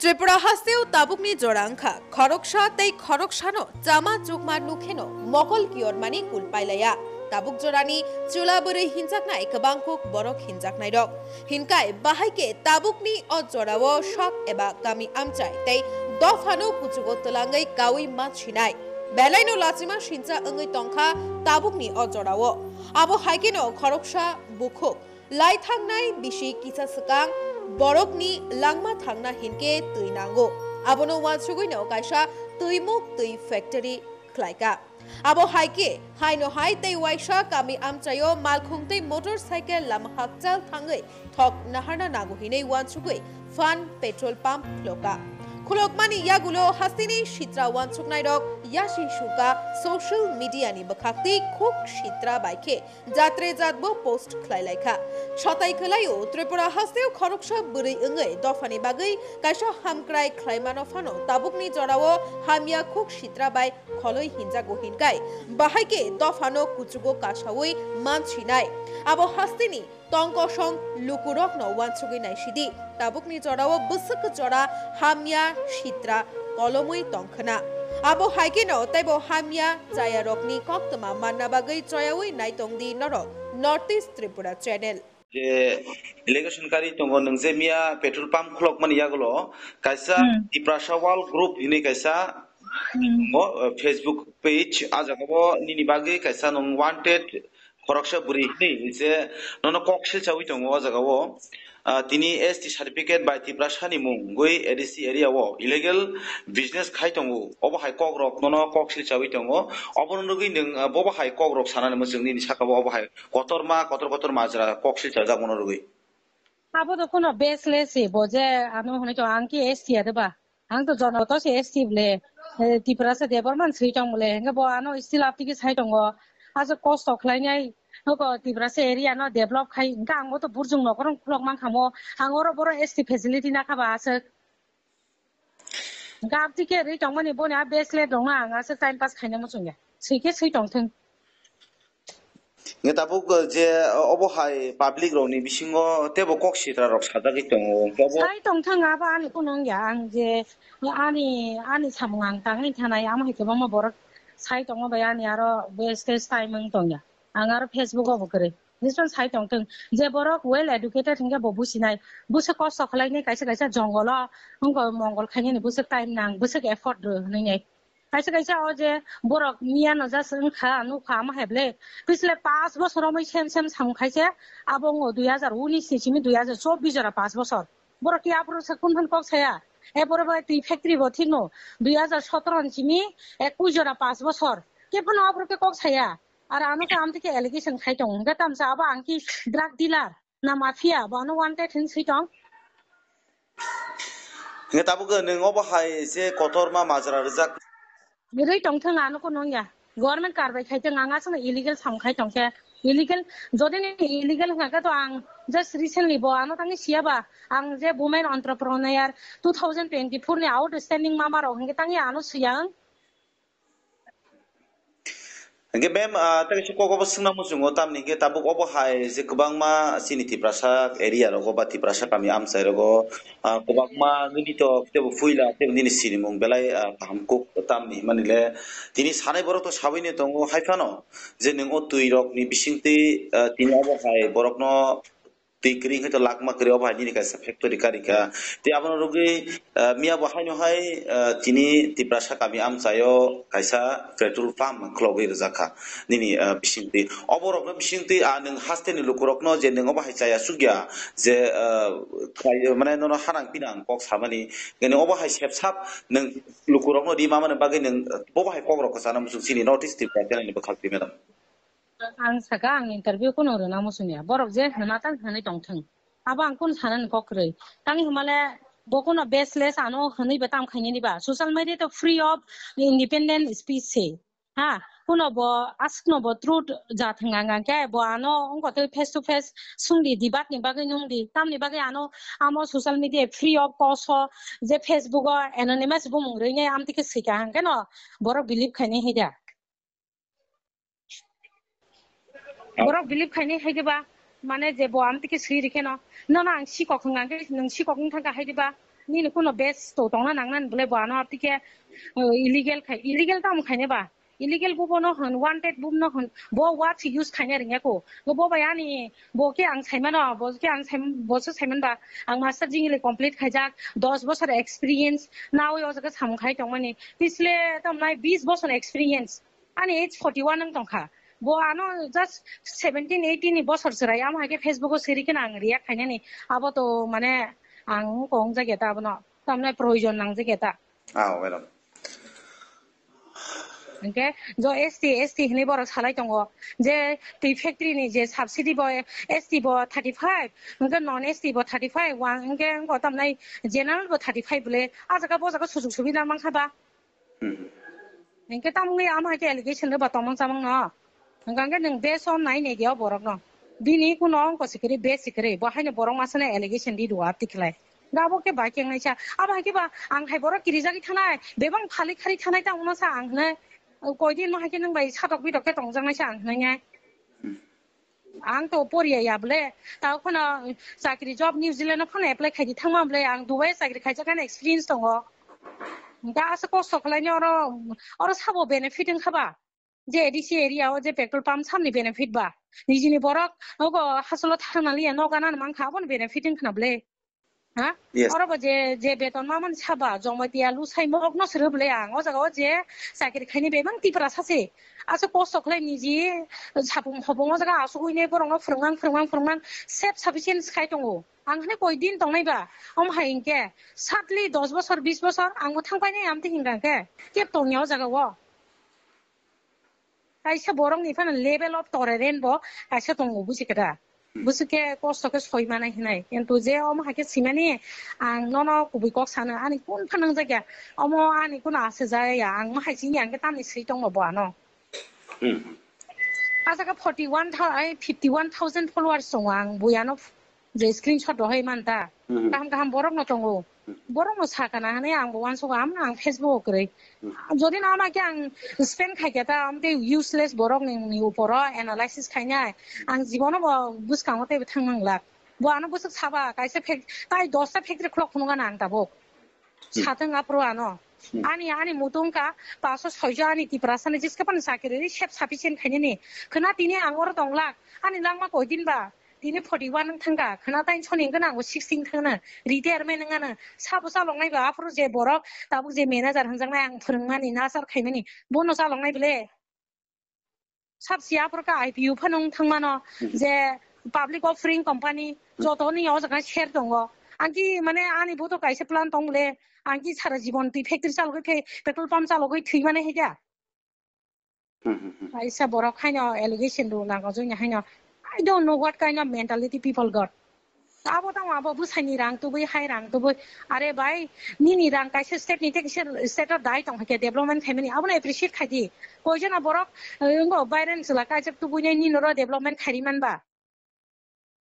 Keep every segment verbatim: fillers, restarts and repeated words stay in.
Tripura hasteo tabukni jora wngkha, khoroksa tei khoroksano chama chukma nukheno mokol kiyormani kul pailaya. Tabuk jorani chwla bwrwi hinjaknai kwbangkuk borok hinjaknairok. Hinkai bahai khe tabukni o jorao sak eba kami amchai tei dophano kuchugo twlangwi kaui mansinai. Belaino lachima sincha wngwi tongkha tabukni o jorao. Abo hai kheno khoroksa bukhuk lai thangnai bisi kisa swkang borokni langma thangna hinkhe twi nango. Abono uansugwino kaisa twimuk twi factory khlaika. Abo hai khe haino hai tei waisa kami amchaio malkhung tei motorcycle lama hakchal thangwi thok naharna nango hinwi uansugwi phan petrol pump khwlokka. Khulokmani yagulo hasteni sitra uansuknairok yasi suka social media ni bwkhak tei khuk sitra bai khe jatre jatbo post khlai lai kha. Satai khwlaio Tripura hasteo khoroksa bwrwi wngwi dophani bagwi kaisa hamkrai khlaimano phano tabukni jorao hamya khuk sitra bai kholwi hinjago hinkai bahai khe dophano kuchugo kasaui mansinai. Abo hasteni tongkosong lukurokno uansugwi naisidi. Tabukni jorao bwswk jora hamya sitra kolomwi tongkhwna. Abo hai kheno teibo hamya chayarokni koktwma manna bagwi choyaui naitongdi norok North East Tripura Channel. Je allegation kari tongo, nwng je miya petrol pump khulokmani yagulo kaisa Hmm. Tiprasa World Group hinwi kaisa Hmm. tongo, uh, Facebook page, ah jagao nini bagwi kaisa nwng wanted khoroksa bwrwi hinwi je nono kok silchawi tongo o jagao. Ah, tini S T certificate bai Tiprasa ni mung wngwi A D C area o illegal business khai tongo. Obo hai kok rok nono kok silchawi tongo. Obono nugwi nwng, ah, bobo hai kok rok sanani mwchwng nini saka o obo hai kotorma, kotor kotor majra kok silchajak mono rwgwi. Abo to kuno baseless se bo je ano hwnwi to ang ki S T ya de ba. Ang to jono to se S T ble, eh, Tiprasa Debbarma swi tong ble, hingke bo ano still aptiki sai tongo. Aso kosto khlainai, hoko Tiprasa area no develop khai, hingke ang to burjung nokorong khulok man khamo, ang oro boro S T facility na khaba aswk. Hingke aptiki ri tongmani boni a baseless rok no ang aswk time pass khaina muchung ya. Swi khe swi tong thung. Nge tabuk, uh, je, uh, obo hai public rokni bisingo tebo kok sitra rok sajagwi tongo. Hwnkhe obo sai tongthang abo ani kuno wngya, ang je ani, ani samung ang tangwi thanai, amo hai kwbangma borok sai tongo bai ani aro waste time wng tongya. Ang aro Facebook o bo kwrwi. Nispan sai tongthang. Je borok well educated hwnkhe bo businai. Bwswk kosto khwlainai kaisa kaisa jongolo wngkha mongol khainani bwswk time nang, bwswk effort rw hwnwi nai. Kaisa kaisa o je borok miya no just wngkha, nukha, amo hai ble. Pisle paanch bosor romwi sem sem samung khaise, abo wngo dui hajar unis ni simi dui hajar chobbish jora paanch bosor. Borok ki aphuru se kun phan kok saya? E borok bai twi factory bo thik no, dui hajar sotoro ni simi ekush jora paanch bosor. Ke phano aphuru ke kok saya? Ar ano ke amtwi ke allegation khai tongo. Hwnkhe tamsa abo ang ki drug dealer. Na mafia, bo ano wanted hin swi tong. Hwnkhe tabuk nwng obo hai je kotorma majra rwjak. Rwi tongthwng ano kuno wngya. Government karbai khai tong, ang aswkno illegal sam khai tongkhe. Illegal, jodi nini illegal hwnkha khe to ang just recently bo ano tangwi siya ba. Ang je women entrepreneur two thousand twenty-four ni outstanding mama rok hwnkhe tangwi ano siya wng. Hingke ma'am, ah, tei kaisa kok obo swngna muchungo, tamni hingke tabuk obo hai je kwbangma chini Tiprasa area rogo ba Tiprasa kami amchai rogo, ah, kwbangma nini to tebo puila tebo nini sinimung belai, ah, kaham kuk tamni himani le tini sanai borok to sawi no tongo hai phano je nwng o twi rok ni bisingtwi, ah, tini obo hai borok no twi kwrwi hwnkhe to lakma kwrwi obo hai nini kaisa factory karika. Tei abono rwgwi, ah, miya bo haino hai, ah, tini Tiprasa kami amchaio kaisa petrol pump khulogwi rwjak kha nini, ah, bisingtwi. Oborokno bisingtwi, ah, nwng hasteni lukurokno je nwng obo hai chaya chukya je, ah, khlai, mane nono hanang pinang kok samani. Nwng obo hai sepsap nwng lukurokno ri mamani bagwi nwng bobo hai kokrok kwchana muchung chini North East Tripura channel ni bwkhak twi, madam. Ang saka ang interview kuno rwna muchungya. Borok je hwnna tang hwnwi tongthwng. Abo ang kunu sanani kok kwrwi. Tangwi hwnmale bo kuno baseless ano hwnwi bo tam khainani ba. Social media to free of independent speech se. Ha, kuno bo aswkno bo truth ja thwng ang ang khe bo ano wngkha tei face to face sungdi debate ni bagwi nungdi. Tamni bagwi ano amo social media free of cost o je Facebook o anonymous bumung rwinai amtwi khe swika hwnkhe no borok believe khainai hai da. Borok believe khainai hai diba, mane je bo amtwi khe swi rikhe no, nono ang sikok hwnkha khe nwng sikok wng thangkha hai diba, nini kuno base to tongna nangnani bole bo ano tike, uh, illegal khai, illegal tamo khaine ba? Illegal bo bono hwn, wanted bo no hwn, bo words use khaina ringya ko. Bo bai ani, bo ke ang saimano, bo ke ang saim-, bo se saiman ba, ang master degree complete khaijak, dos bosor experience, nawi o jaga samung khai tongmani. Tisle tamnai bis bosor experience. Ani age forty one wng tongkha. Bo ano just seventeen eighteen ni bosor chwrai, amo hai khe Facebook o siri khe ang react khainani. Abo to mane ang kong jagya ta abono. Tamnai proyojon nang jagya ta. Ah, well. Hingke jo S T, S T hinui borok salai tongo je twi factory ni je subsidy bo S T bo thirty five, hingke non S T bo thirty five, wang hingke wngko tamnai general bo thirty five bole, ah jaga bo jaga sujug subida mankha ba? Hmm. Hingke tamni ama ke allegation ba tomang chamang no. Hingke nwng base on nai ne dia borok no. Bini kuno wngko sikiri base sikiri, bo haino borok masana allegation di dua tikhlai. Gabo ke bai keng naisa. Abo hai ke ba ang hai borok kirijagwi thanai, bebang phali khari thanai ta uno sa ang hwnwi. Koi din ma hai ke nwng bai satok bitok ke tongjak naisa ang hwnwi nai. Ang to poriya ya bole. Ta khona chakri job New Zealand o phano apply khaidi thangma bole. Ang Dubai chakri khaijak ani experience tongo. Da asa kosto khlaini oro, oro sabo benefit wngkha ba. Je A D C area o je petrol pump samni benefit ba. Nijini borok nogo hasolo thangna liya nogo nang mankha aboni benefit wngkha na bole. Ha? Yes. Oro bo je, je beton ma man saba, Jamatia Lusai mok no sero bole ang. O jaga o je chakri khaini bebang Tipra sase. Asa kosto khlai niji sapung hopung o jaga asugui ne borok no phwrwngmang, phwrwngmang, phwrwngmang self sufficient khai tongo. Ang hane koi din tongnai ba? Om hai hingke satli dos bosor, bis bosor ang bo thang painai amte hinga khe. Kep tongya o jaga o. Kaisa borok ni phano level of tolerance bo kaisa tongo, buji khe da? Hmm. Buji khe kosto khe soi manai hinai. Kintu je omo hai khe simani ang nono kubui kok sano, ani kun phano nang jakya. Omo ani kuno ase jaya, ang mo hai sini ang khe tamni sui tongo bo ano. Hmm. Asa khe forty one thou-, ai, fifty one thousand followers tongo ang bui ano je screenshot rohoi man ta. Hmm. Kaham kaham borok no tongo. Hmm. Borok no sakana hane ang bo uansuk am ang Facebook o kwrwi. Hmm. Jodi no ama khe ang spend khai khe ta am tei useless borok ni, ni uporo analysis khainai. Ang jibono bo bwskango tei thang nang lak. Bo ano bwswk saba kaisa fact-, tai dosta factory khulok phunuk gana ang tabuk. Hmm. Satwng aphuru ano. Hmm. Ani, ani mutung ka paso soijo ani Tiprasa ni jiska pan sakiri ri sep sufficient khainani. Khna tini ang oro tong lak. Ani langma koi din ba? Tini forty one wng thangka, khna tain soni wngkha na, ang bo sixteen thangna, retirement wngkha na, sabo chaloknai ba, aphuru je borok, tabuk je manager hwnjaknai, ang phwrwngmani, nasar khaimani, bono chaloknai bole. Sabsi aphuru ka I P O phano wng thangmano, hmm, je public offering company, hmm, jotoni o jaga share tongo. Ang ki mane ani bo to kaisa plan tong bole, ang ki sara jibon twi factory chalogwi, pe-, petrol pump chalogwi thwi mane hai da. Hmm, hmm, hmm. Kaisa borok haino allegation rw nango jwngni haino. I don't know what kind of mentality people got. Abo tamo abo bwsaini rang tubui, hai rang tubui. Are bai, nini rang kaisa state ni tei kaisa state o dai tong hakhe development khaimani. Abono appreciate khaidi. Koijana borok, eh, wngbo bairani chwla kaijak tubui nai nini oro development khairi manba.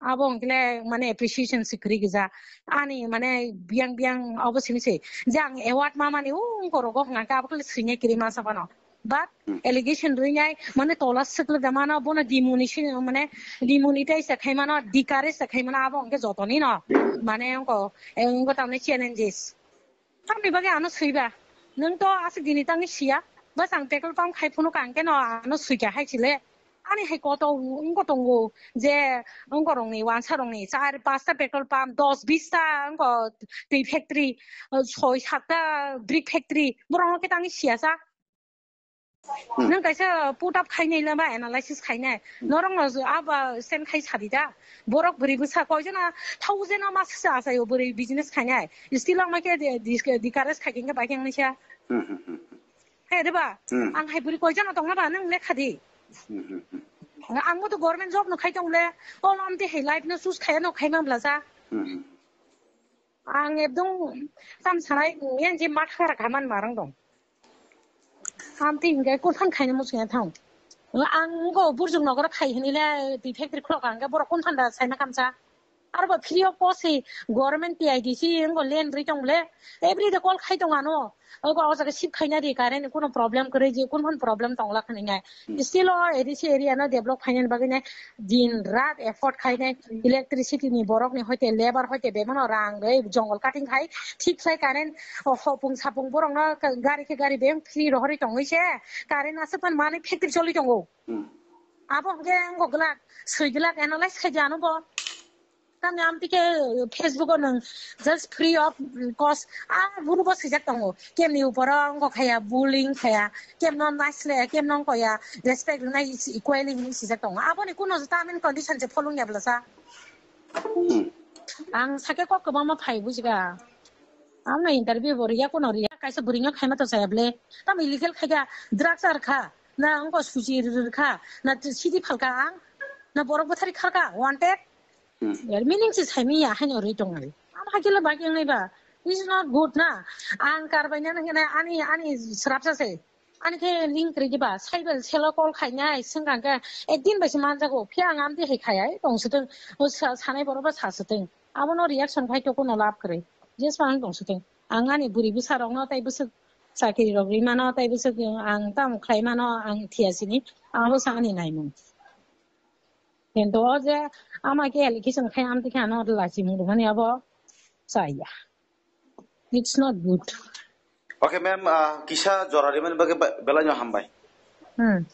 Abo hwnkhe mane appreciation se kwrwi gija. Ani mane biyang biyang abo simi se. Je ang award ma mani o wngkor rogo hwnkha khe abo khe swinai kwrwi masa phano. But, hmm, allegation rwinai mane tola swkle da mano bono demonization mane demonetize khai mano, discourage khai mano abo hwnkhe jotoni no. Mane wngko, wngko tamni challenges. Tamni bagwi ano swiba. Nwng to aswk dini tangwi siya. Bas ang petrol pump khai phunuk ang keno ano swikha hai chile. Ani hai koto wngko tongo je wngko rokni wansa rokni char pasta petrol pump, dos bista wngko twi factory, soi satta brick factory. Borok no khe tangwi siya sa. Hmm. Nwng kaisa put up khainai lama analysis khainai. Hmm. Norok no aba sen khai sadi da. Borok bwrwi bwsa koijana thousand o mas se achaio bwrwi business khainai. Still ang ma khe di-, di-, discourage khai khe bai khe ang nisa. Hmm, hmm, hmm, hmm. Hai de ba? Hmm. Ang hai bwrwi koijana tongna ba nwng lekha di. Hmm, hmm, hmm. Ang bo to government job no khai tong le. Ol amte hai life no choose khai no khai mam la ja. Hmm, hmm. Ang ekdom tam sanai yang je matha khara khaman marang dong. Amte hingai kulthang khaina muchungya thang. Ang go burjung nogoro khai hinile twi factory khulok ang borok kulthang da saima kamsa. Aro ba free of cost se government P I D C ngo land ri tong le. Every day call khai tong ano. Ogo o jaga sip khaina ri current kuno problem kwrwi je kun hon problem tong la khani nai. Still o A D C area no develop khaina bagwi nai din rat effort khainai electricity ni borok ni hoite labor hoite bebano rang rwi jungle cutting khai thik khai current o hopung sapung borok no gari khe gari beng free rohorwi tongwi se current aswk pan mani factory choli tongo. Abo hwnkhe ngo glak swi glak analyze khai di ano bo. Tamni amtwi khe Facebook o nwng just free of cost a group o swijak tongo. Kemni uporo wngkha khaya, bullying khaya, kemno naisle, kemno wngkha ya, respect rwnai equally hinwi swijak tongo. Aboni kuno term and condition se follow ya bwlasa. Ang sake kok kwbangma phai bujiga. Amno interview bo riya kuno riya. Kaisa bwrwino khaima to chaya ble. Tamo illegal khaika, drugs ar kha, na wngkha suchi rwrwr kha, na sidi phalka ang, na borok bwthari khalka, wanted. Yar meaning se saimanya haino rwi tongnai. Amo hakhe le baki wngnai ba. This is not good na. Ang karbaina nang hwnai ani, ani srapsa se. Ani khe link kwrwi diba. Cyber cell o call khainai swngkha khe ekdin bai se manjago. Phiya ang amtwi hai khaya. Tong swtwng. O sa-, sanai borok ba sa swtwng. Abono reaction khai to kuno lab kwrwi. Jesma ang tong swtwng. Ang ani bwrwi bwsa rokno tai bwswk chakri rok ri mano, tai bwswk ang tamo khlai mano, ang thia sini. Abo sa ani naimung. Kintu o je ama khe allegation khai amtwi khe ano lachimung rwmani abo chaya. It's not good. Okay, ma'am, ah, kisa jora rimani bagwi ba-, belai no hambai. Hmm.